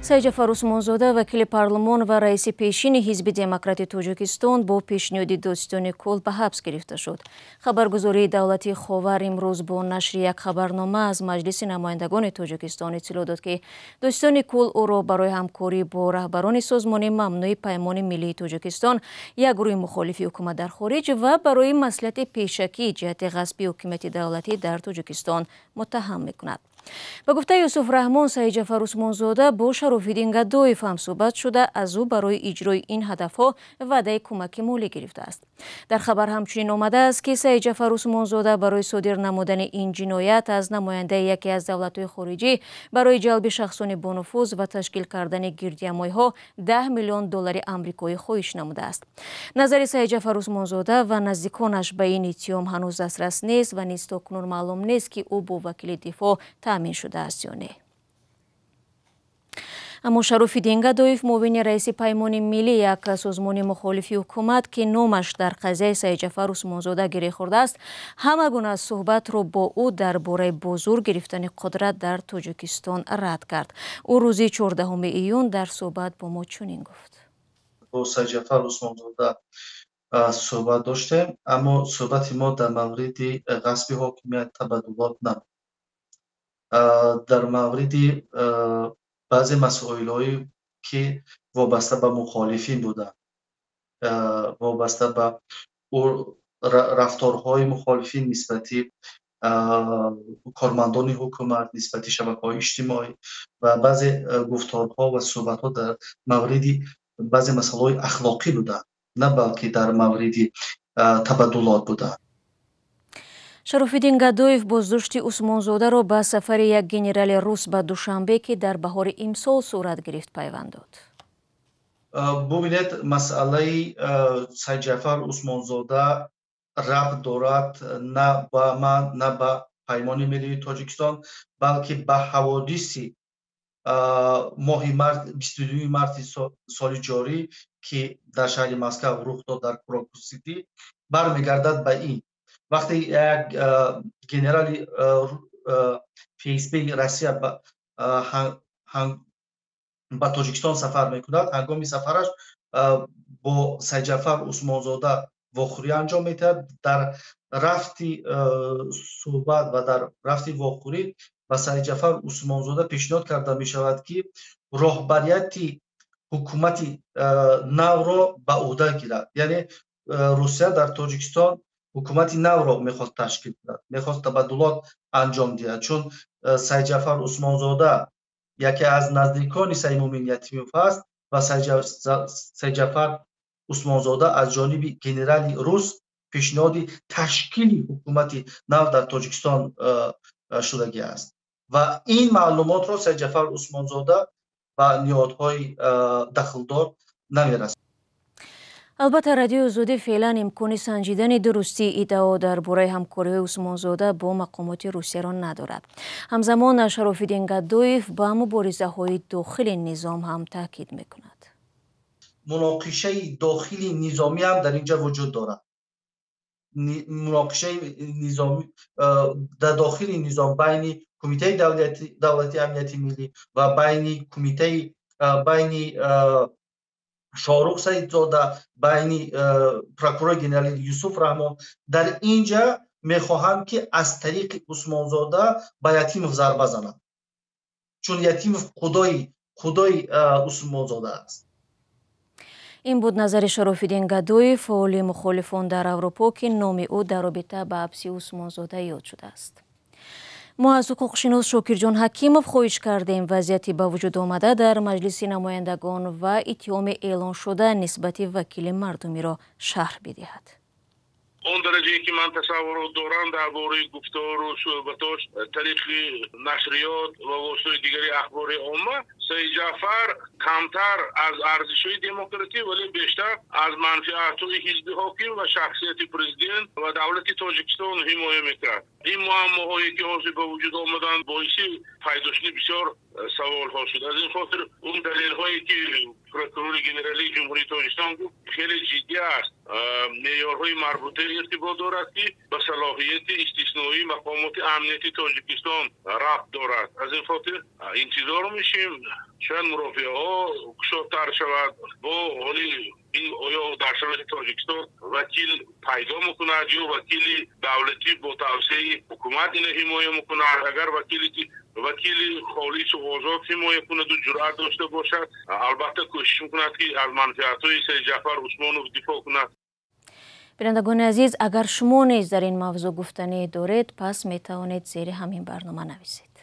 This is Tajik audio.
Сайидҷафар Усмонзода, вакили парлумон ва раиси пешини Ҳизби Демократи Тоҷикистон, бо пешниҳоди додситони кулл ба ҳабс гирифта шуд. Хабаргузории давлатии Ховар имрӯз бо нашри як хабарнома аз Маҷлиси намояндагони Тоҷикистон иттилоъ дод, ки додситони кулл ӯро барои ҳамкорӣ бо раҳбарони созмони мамнӯи Паймони миллии Тоҷикистон, як гурӯҳи мухолифи ҳукумат дар хориҷ, ва барои маслиҳати пешакӣ ҷиҳати ғасби ҳокимияти давлатӣ дар Тоҷикистон муттаҳам мекунад. Ба гуфтаи Юсуф Раҳмон, Сайидҷафар Усмонзода бо Шарофиддин Гадоев ҳамсӯҳбат шуда, аз ӯ барои иҷрои ин ҳадафҳо ваъдаи кӯмаки молӣ гирифтааст. Дар хабар ҳамчунин омадааст, ки Сайидҷафар Усмонзода барои содир намудани ин ҷиноят аз намояндаи яке аз давлатҳои хориҷӣ барои ҷалби шахсони бонуфуз ва ташкил кардани гирдиҳамоиҳо 10 миллион доллари амрикоӣ хоҳиш намудааст. Назари Сайидҷафар Усмонзода ва наздиконаш ба ин иттиҳом ҳанӯз дастрас нест ва низ то кунун маълум нест, ки ӯ бо вакили дифоъ таъмин шудааст ё не. Аммо Шарофиддин Гадоев, муовини раиси Паймони миллӣ, як созмони мухолифи ҳукумат, ки номаш дар қазияи Сайидҷафар Усмонзода гиреҳ хӯрдааст, ҳама гуна суҳбатро бо ӯ дар бораи бо зур гирифтани қудрат дар Тоҷикистон рад кард. Ӯ рӯзи 14 июн дар суҳбат бо мо чунин гуфт: Бо Сайидҷафар Усмонзода суҳбат доштем, аммо суҳбати мо дар мавриди ғасби ҳокимият, табаддулот набуд. Дар мавриди баъзе масоилҳое, ки вобаста ба мухолифин буданд, вобаста ба рафторҳои мухолифин нисбати кормандони ҳукумат, нисбати шабакаҳои иҷтимоӣ ва баъзе гуфторҳо ва суҳбатҳо дар мавриди баъзе масъалаҳои ахлоқӣ буданд, на балки дар мавриди табаддулот буданд. Шарофиддин Гадоев боздошти Усмонзодаро ба сафари як генерали рус ба Душанбе, ки дар баҳори имсол сурат гирифт, пайванд дод. Бубинед, масъалаи Сайидҷафар Усмонзода рабт дорад на ба ман, на ба Паймони миллии Тоҷикистон, балки ба ҳаводиси моҳи март, 22 марти соли ҷорӣ, ки дар шаҳри Москав рух дод, дар Крокус Сити, бармегардад. Ба ин вақте як генерали ФСБ Россия ба Тоҷикистон сафар мекунад, ҳангоми сафараш бо Сайидҷафар Усмонзода вохӯрӣ анҷом медиҳад. Дар рафти суҳбат ва дар рафти вохӯрӣ ба Сайидҷафар Усмонзода пешниҳод карда мешавад, ки роҳбарияти ҳукумати навро ба ӯҳда гирад. Яъне Русия дар Тоҷикистон ҳукумати навро мехост ташкил кунад, мехост табаддулот анҷом диҳад, чун Сайидҷафар Усмонзода яке аз наздикони Саидмӯмин Ятимов аст ва Сайидҷафар Усмонзода аз ҷониби генерали рус пешниҳоди ташкили ҳукумати нав дар Тоҷикистон шудагӣ аст ва ин маълумотро Сайидҷафар Усмонзода ба ниҳодҳои дахлдор намерасад. Албатта, Радиои Озодӣ феълан имкони санҷидани дурустии иддао дар бораи ҳамкориҳои Усмонзода бо мақомоти Русияро надорад. Ҳамзамон Шарофиддин Гадоев ба муборизаҳои дохили низом ҳам таъкид мекунад. Муноқишаи дохили низомӣ ҳам дар инҷа вуҷуд дорад. Муноқишаи низомӣ дар дохили низом байни Кумитаи давлатии амнияти миллӣ ва байни кумитаи, байни Шоҳрух Саидзода, байни прокурори генералӣ Юсуф Раҳмон. Дар инҷа мехоҳанд, ки аз тариқи Усмонзода ба Ятимов зарба зананд, чун Ятимов худои Усмонзода аст. Ин буд назари Шарофиддин Гадоев, фаъоли мухолифон дар Аврупо, ки номи ӯ дар робита ба ҳабси Усмонзода ёд шудааст. Мо аз ҳуқуқшинос Шокирҷон Ҳакимов хоҳиш кардем вазъияти ба вуҷуд омада дар Маҷлиси намояндагон ва иттиҳоми эълоншуда нисбати вакили мардумиро шарҳ бидиҳад. Он дараҷае ки ман тасаввурот дорам дар бораи гуфтору суҳбатош тариқи нашриёт ва воситаи дигари ахбори омма, Саидҷафар камтар аз арзишҳои демократӣ, вале бештар аз манфиатҳои ҳизби ҳоким ва шахсияти президент ва давлати Тоҷикистон ҳимоя мекард. Ин муаммоҳое, ки ҳозир ба вуҷуд омаданд, боиси пайдо шудани бисёр саволҳо шуд. Аз ин хотир он далелҳое, ки прокурори генералии Ҷумҳурии Тоҷикистон гуфт, хеле ҷиддӣ аст. Меъёрҳои марбута иртибот дорад, ки ба салоҳияти истисноии мақомоти амнияти Тоҷикистон рабт дорад. Аз ин хотир интизор мешем. Шояд мурофиаҳо кушодтар шавад. Бо ҳоли ин оё дар шароити Тоҷикистон вакил пайдо мекунад ё вакили давлатӣ бо тавсияи ҳукумат ина ҳимоя мекунад? Агар вакили холису озод ҳимоя кунаду ҷуръат дошта бошад, албатта, кӯшиш мекунад, ки аз манфиатҳои Сайидҷаъфар Усмонов дифоъ кунад. Бинандагони азиз, агар шумо низ дар ин мавзӯъ гуфтанӣ доред, пас метавонед зери ҳамин барнома нависед.